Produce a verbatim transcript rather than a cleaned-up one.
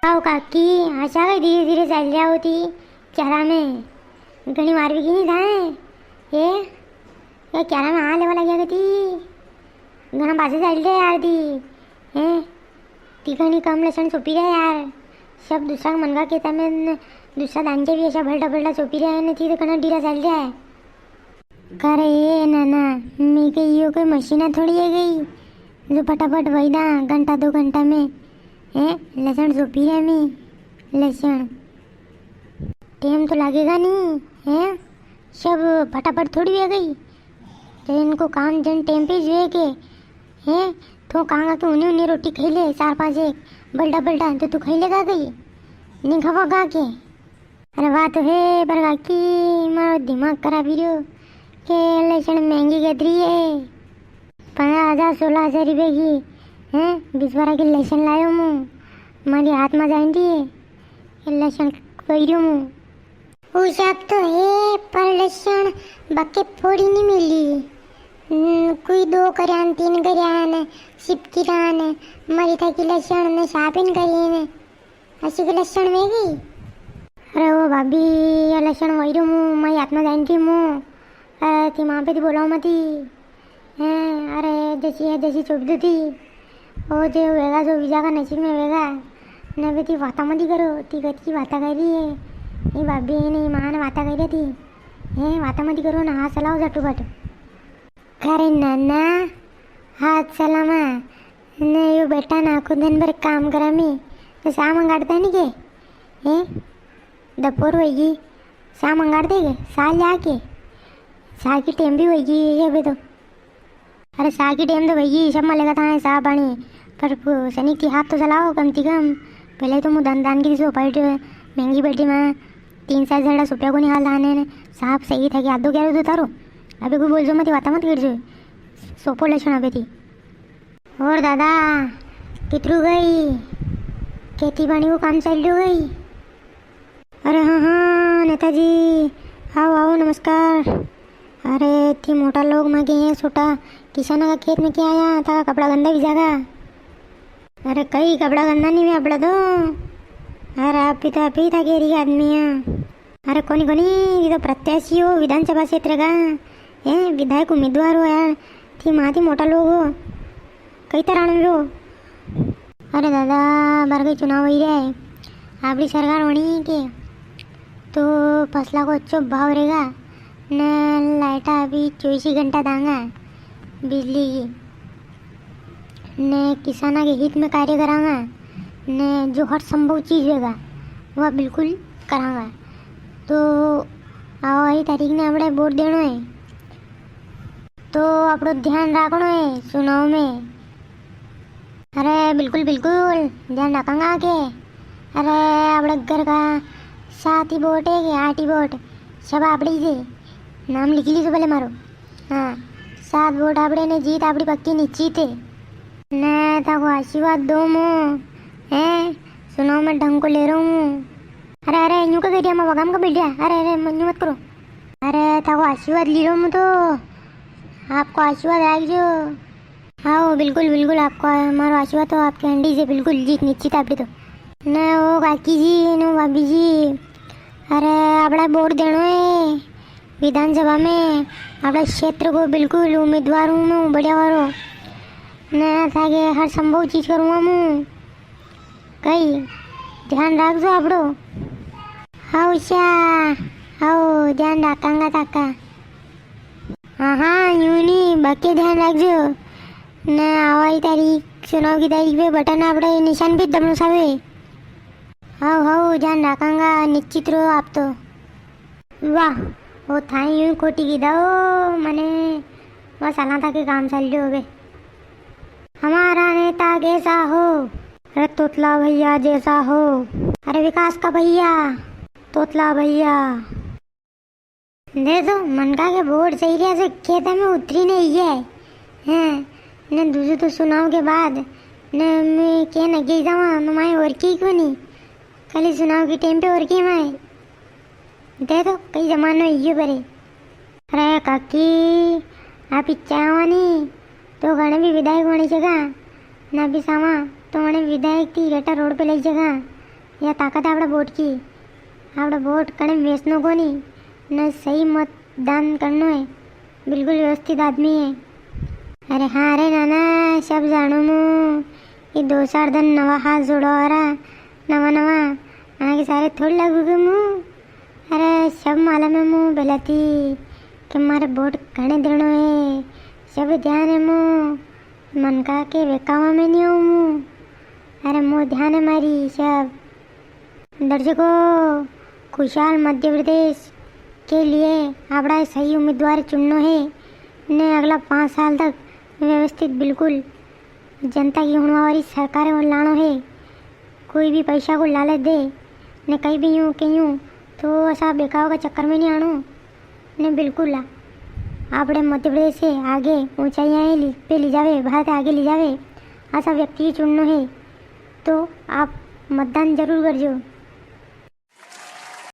आओ काकी, आशा के धीरे धीरे चल जाओ थी, क्यारा में घणी मार भी की नी थाए। ए, ये क्यारा में आ लेवा लग गया थी, घणा बाजे चल रहे यार थी। ए, ती घणी कम लसण चोपी रहे यार, सब दूसरा मनका खेता में न, दूसरा दान के भी ऐसा भलटा भलटा चोपी रहे ने, थी तो घणा डीरा चल रहा है। करे ए नाना, मैं के यो कोई मशीना थोड़ी है गई जो फटाफट वई दा घंटा दो घंटा में। ए, लसण चोपी रहे मैं, लसण। टेम तो लागेगा नी, है? सब फटाफट थोड़ी है गई। तो इनको काम जन टेम पे जो है के, है? तो कांगा के उन्हें उन्हें रोटी खाई ले, चार पांच एक, बलडा बलडा, तो तू खाई लेगा गई? नी खावागा के? अरे वाह तो है, पर काकी, मारो दिमाग खराब ही रह्यो। के लसण महंगी कतरी है? पन्द्रह हजार, सोलह हजार रुपया की, हैं? बीस बारह की लसण लायो मु, मारी हाथ में जाइंदी है। ये लसण कोई रह्यो मु। ऊ सब तो है, पर लसण बके फोड़ी नी मिली। हम्म, कोई दो कर्या न, तीन कर्या न, सिपकी रा न, मारी थाकी लसण ने सापिन करी ने। असी के लसण में गई। अरे ओ भाभी, ये लसण वही रो मु, मैं हाथ में जाइन थी मु। अरे थी माँ पे थी बोलाओ मती। हैं, अरे जैसी है जैसी चुप दू थी। ओ जे वेगा जो बीजा का नसीब में वेगा। न भी थी वाता मती करो, थी गत की वाता कर रही है। ये भाभी ने माँ ने वाता कर रही थी। हैं, वाता मती करो ना, हाथ चलाओ झटुपट। अरे नाना, हाथ चलावा ने यो बेटा ना आखो दिन भर काम करा में, तो सा मंगाड़ता नी के? हैं? दपोर होगी, सा मंगाड़ देगे, सा लिया के? सा की टेम भी होगी ये अबे तो। अरे सा की टेम तो होगी, सब मलेगा था सा पानी, पर वो सनी की हाथ तो चलाओ कम ती कम। पहले तो मु दान दान की सो पाइट महंगी बैठी में तीन चार जड़ा सुप्या को निहाल दाने ने साफ सही था कि आदो कह रहे तो तारो। अबे कोई बोल जो मत, वाता मत कर जो। सोपो लसण अबे थी। और दादा, कितरू गई? खेती बाड़ी को काम चल रह्यो गई? अरे हाँ, हाँ, नेताजी, आओ, आओ, नमस्कार। अरे, इतनी मोटा लोग मांगे हैं, छोटा किसाना का खेत में क्या आया, ताका कपड़ा गंदा भी जागा। अरे, कई कपड़ा गंदा नी वे आपड़ा तो। अरे, आप भी तो, आप ही था केरी आदमी है। अरे कोनी कोनी, ये तो प्रत्याशी हो विधानसभा क्षेत्र का, ए विधायक उम्मीदवार हो यार, थी माँ थी मोटा लोग हो, कई तरह में हो। अरे दादा, बार कई चुनाव वई रहा है, आपड़ी सरकार होनी है के तो फसला को अच्छो भाव रहेगा, ने लाइटा अभी चौबीस ही घंटा दांगा बिजली की। ने किसाना के हित में कार्य करांगा, ने जो हर संभव चीज होगा, वह बिल्कुल करांगा। तो आओ, आई तारीख ने आपणे वोट देणो है, तो आपणो ध्यान राखणो है चुनाव में। अरे बिल्कुल, बिल्कुल, ध्यान राखांगा के। अरे आपणे घर का सात ही वोट है के आठ ही वोट, सब आपणे ही है। नाम लिख लीजो भले मारो। हाँ, सात वोट आपड़े ने जीत आपड़ी पक्की निश्चित है। ने थाको आशीर्वाद दो मु, हैं? सुनाव में ढंग को ले रहा हूँ। अरे, अरे, यूं का करिया, मैं वगाम का बैठ गया। अरे, अरे, यूं मत करो। अरे, थाको आशीर्वाद ले रहा हूँ मु तो। आपको आशीर्वाद आ जो। हाँ, बिल्कुल, बिल्कुल, आपको हमारो आशीर्वाद तो आपके हंडी से बिल्कुल जीत निश्चित आपड़ी तो। ने ओ काकी जी, ने ओ भाभी जी, अरे, आपड़ा वोट देणो है। विधानसभा में आपड़ा क्षेत्र को बिल्कुल उम्मीदवार हूँ मैं, बढ़िया वारो। ने थाके हर संभव चीज करूँगा मैं। कई ध्यान राखजो आपड़ो। हाउ श्या, हाउ ध्यान राखांगा थाका। हाँ, हाँ, यूं नी, बाकी ध्यान राखजो। ने आवाई तारीख, चुनाव की तारीख पे बटन आपड़े निशान पे दबनो सावे। हाउ, हाउ, ध्यान राखांगा, निश्चित रहो आप तो। वाह, वो थाई यूं खोटी कीधा हो, मने बस हालां था के काम चल रह्यो होवे। हमारा नेता कैसा हो? अरे तोतला भैया जैसा हो। अरे विकास का भैया, तोतला भैया। दे तो मनका के वोट चाहिए से खेता में उतरी नहीं है। हैं, ने दूसरे तो चुनाव के बाद ने मैं के नगे जावा, तो माए और की कोनी। खाली चुनाव की टाइम पे और की माए। दे तो कई जमानो इयो परे। अरे काकी, आप इच्छा आवा नी, तो घणे भी विधायक बनी जगा, ना भी सावा, तो उन्हें विधायक थी हेटा रोड पे ले जगा। या ताकत है आपड़ा वोट की। आपड़ा वोट कणे बेचणो कोनी, ने सही मतदान करणो है। बिल्कुल व्यवस्थित आदमी है। अरे हाँ रे नाना, सब जाणूं मूं। ये दो चार दन नवा हाथ जोड़वा वारा, नवा नवा, आगे सारे थोड़ी लागूं के मूं। अरे सब मालूम है मूं पेला थी के मारे वोट कणे देणो है, सब ध्यान है मूं। मनका के बेकावा में नी आऊं मूं। अरे मूं ध्यान है मारी सब। दर्शकों, खुशहाल मध्य प्रदेश के लिए आपड़ा सही उम्मीदवार चुननो है ने अगला पाँच साल तक व्यवस्थित बिल्कुल जनता की हुणवा वारी सरकार लाणो है। कोई भी पैसा को लालच दे ने कई भी यूं के यूं, तो असा बेकावा का चक्कर में नी आणो। ने बिल्कुल आ, आपड़े मध्य प्रदेश से आगे ऊंचाइयां ली-, पे ली जावे, भारत आगे ली जावे, असा व्यक्ति ही चुननो है। तो आप मतदान जरूर करजो।